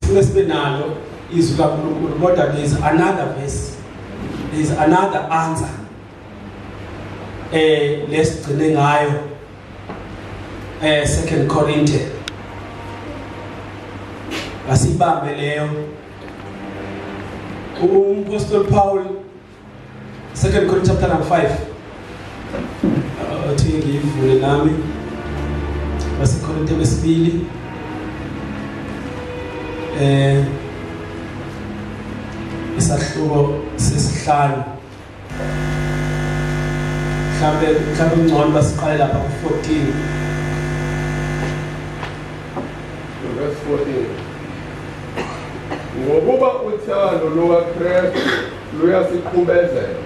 Sike sibe nalo izwi kaNkulunkulu kodwa there is another verse. There is another answer. Lesigcine ngayo 2 Corinthians. Asibambe leyo. Umpostoli Paul 2 Corinthians chapter number 5. Athi ngiyivule nami. BaseKorinte besibili isahluko sesihlanu. Mhlambe ngcono basiqale lapha ku-14. Verse 14. Ngokuba uthando lukaKristu luyasiqhubezela.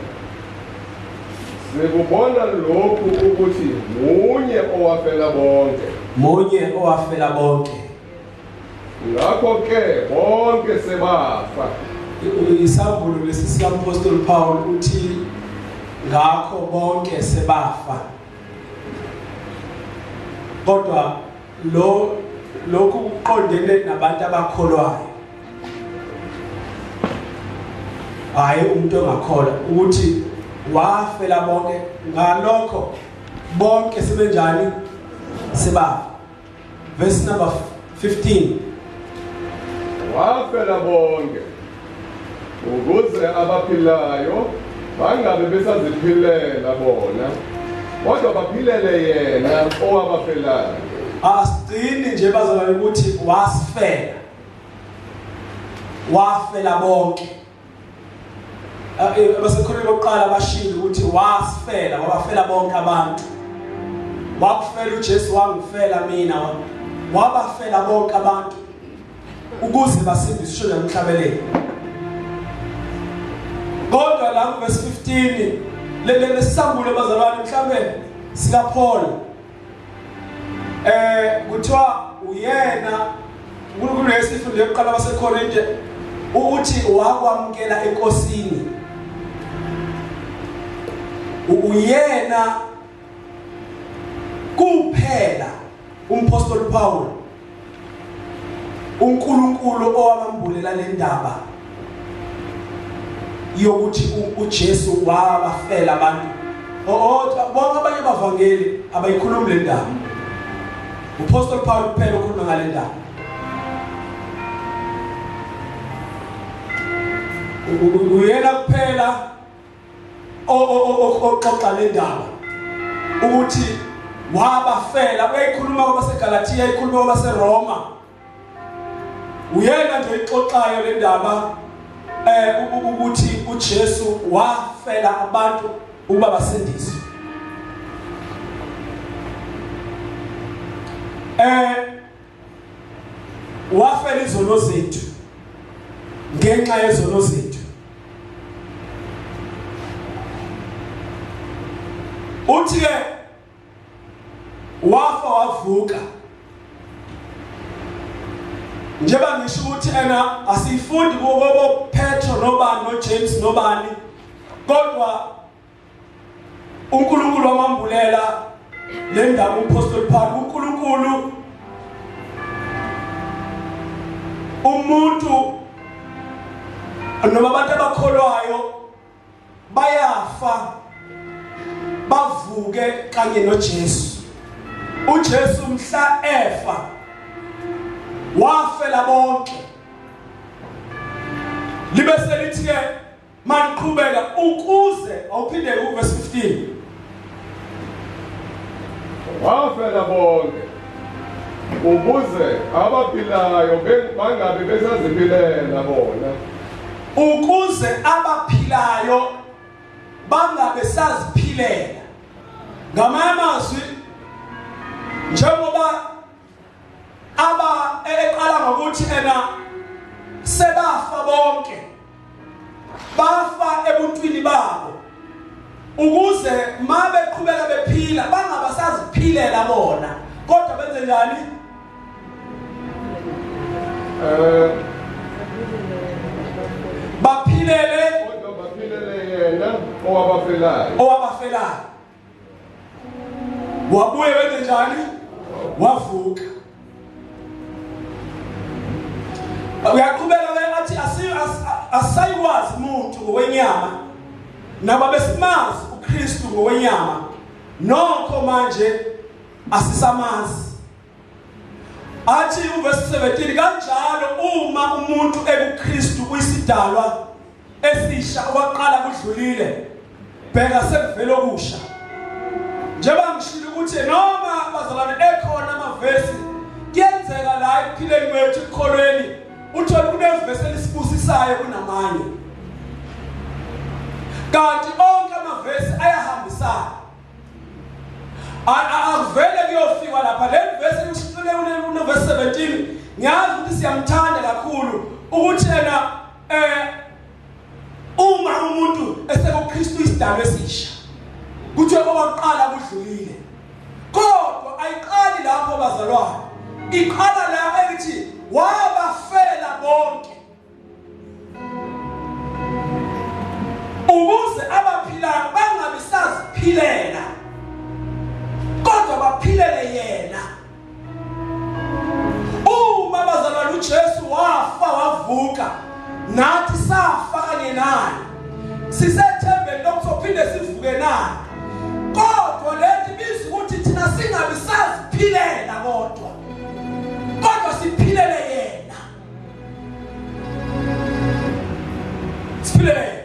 Sikubona lokhu ukuthi munye owafela bonke. Munye owafela bonke. Ngakho ke bonke sebafa. Isambulo lesi sikaMpostoli Paul uthi ngakho bonke sebafa. Kodwa lo lokhu kuqondene nabantu abakholwayo. Hayi umuntu ongakholwa ukuthi wafela bonke, ngalokho bonke sebenjani? Sebafa. Verse number 15. Wafela bonke ukuze abaphilayo bangabe besaziphilela bona, kodwa baphilele yena owabafelayo. Asigcini nje bazalwane ukuthi wasifela, wafela bonke. Abasekhuleni bokuqala bashilo ukuthi wasifela, wabafela bonke abantu. Wakufela uJesu, wangifela mina, wabafela bonke abantu ukuze basindiswe emhlabeleni. Kodwa la ku verse 15 lelesambulo bazalwane mhlambe sika Paul kuthiwa uyena uNkulunkulu lesifundo yokuqala waseKorinte uthi wakwamukela enkosini. Uyena kuphela umpostoli Paul uNkulunkulu owamambulela le ndaba yokuthi uJesu wabafela abantu. Bonke abanye abavangeli abayikhulumi le ndaba. Umpostoli Paul kuphela okhuluma ngale ndaba. Uyena kuphela oxoxa le ndaba ukuthi wabafela. Uyayikhuluma kwabaseGalatia, uyayikhuluma kwabaseRoma. Uyena nje oyixoxayo le ndaba ukuthi uJesu wafela abantu ukuba basindiswe. Wafela izono zethu, ngenxa yezono zethu. Uthi ke wafa wavuka. Njengoba ngisho ukuthi ena asifundi kubo Petro nobani no James nobani, kodwa uNkulunkulu wamambulela le ndaba umpostoli Paul. uNkulunkulu umuntu noma abantu abakholwayo bayafa bavuke kanye noJesu. uJesu mhla efa wafela bonke. Libe selithi ke maniqhubeka ukuze awuphindeke uverse 15. Wafela bonke ukuze abaphilayo bangabe besaziphilela bona. Ukuze abaphilayo bangabe saziphilela. Ngamanye amazwi, njengoba aba eqala ngokuthi ena sebafa bonke, bafa ebuntwini babo, ukuze mabeqhubeka bephila bangabasaziphilela bona, kodwa benze njani? Baphilele, kodwa baphilele yena owabafelayo. Owabafelayo. Wabuye wenze njani? Wavuka. Uyaqhubeka ke athi asayikwazi umuntu ngokwenyama naba besimazi uKristu ngokwenyama nokho manje asisamazi. Athi uverse 17 kanjalo uma umuntu ekuKristu uyisidalwa esisha okwaqala kudlulile bheka sekuvele okusha. Njengoba ngishilo ukuthi noma bazalwane ekhona amavesi kuyenzeka la ekuphileni kwethu ekukholweni uthole kunevesi elisibusisayo kunamanye kanti onke amavesi ayahambisana akuvele kuyofikwa lapha le vesi usicile unevesi 17 ngiyazi ukuthi siyamthanda kakhulu ukuthi yena eh uma umuntu esekuKristu isidalwa esisha kuthiwe okwaqala kudlulile kodwa ayiqali lapho bazalwane iqala la ethi wabafela bonke ukuze abaphilayo bangabi saziphilela kodwa baphilele yena uma bazalwane uJesu wafa wavuka nathi safa kanye naye sisethembeni lokuzophinde sivuke naye kodwa lento ibiza ukuthi thina singabi saziphilela kodwa kodwa siphilele yena siphilele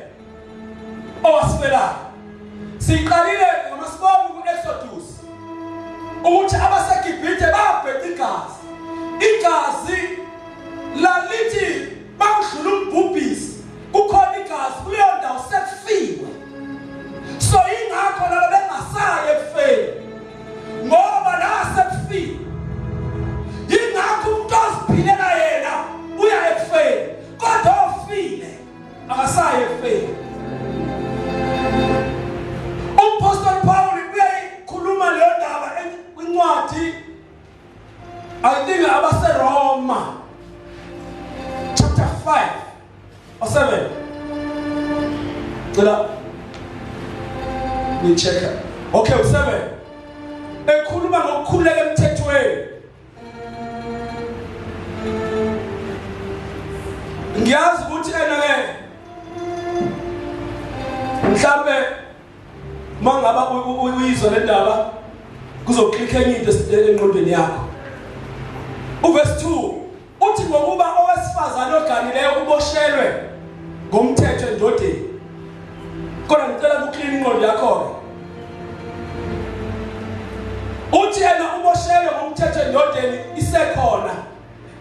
owasifelayo siqalile noma sibonga ku-Exodus ukuthi abaseGibhithe babheca igazi igazi lalithi bakudlula umbhubhisi kukhona igazi kuleyo ndawo sekufiwe so ingakho laba bengasayi ekufeni ngoba la sekufiwe yingakho umuntu oziphilela yena uya ekufeni kodwa ofile akasayi ekufeni Umphostoli Paul uyayikhuluma leyo ndaba kwincwadi I think abaseRoma chapter 5 or 7 Cela ni check okay u7 ekhuluma ngokukhuleka emthethweni ngiyazi ukuthi ena ke mhlambe mangaba uyizwa le ndaba kuzoklikha enye into engqondweni yakho uverse 2 uthi ngokuba owesifazane oganileyo uboshelwe ngomthetho endodeni kodwa ngicela kuklina ingqondo yakho ke uthi yena uboshelwe ngomthetho endodeni isekhona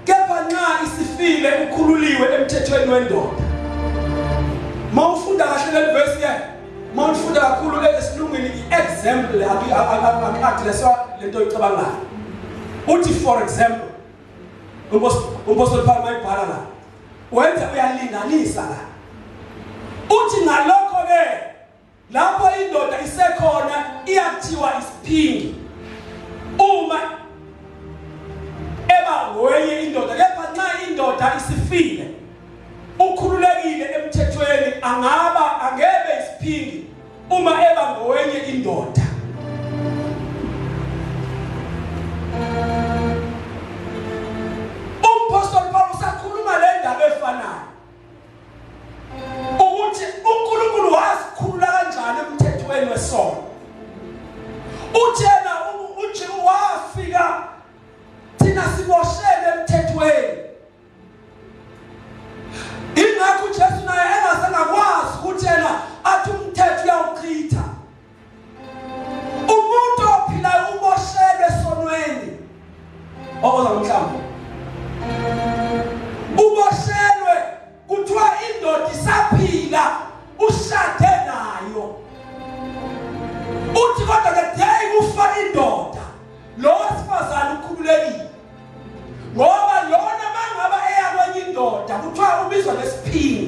kepha nxa isifile ukhululiwe emthethweni wendoda mawufunda kahle leli verse ke mawufunda kakhulu esilungwini i-example aku-addresswa lento oyicabangayo uthi for example umpostoli Paul mayibhala la wenza uyalinganisa la uthi ngalokho ke lapho indoda isekhona iyathiwa isiphingi uma eba ngwenye indoda kepha nxa indoda isifile ukhululekile emthethweni angaba angebe isiphingi uma eba ngowenye indoda Umphostoli Paul usakhuluma le ndaba efanayo ukuthi uNkulunkulu wasikhulula kanjani emthethweni wesono uthena uthi wafika thina siboshelwe emthethweni Ingakho uJesu naye engasengakwazi ukuthi yena athi umthetho uyawuchitha. Umuntu ophilayo uboshelwe esonweni. Okoza mhlawumbe. Uboshelwe kuthiwa indoda isaphila ushade nayo. Uthi kodwa the day kufa indoda lo wesifazane ukhululekile. Ngoba lona mangaba eya kwenye indoda kuthiwa ubizwa ngesiphingi.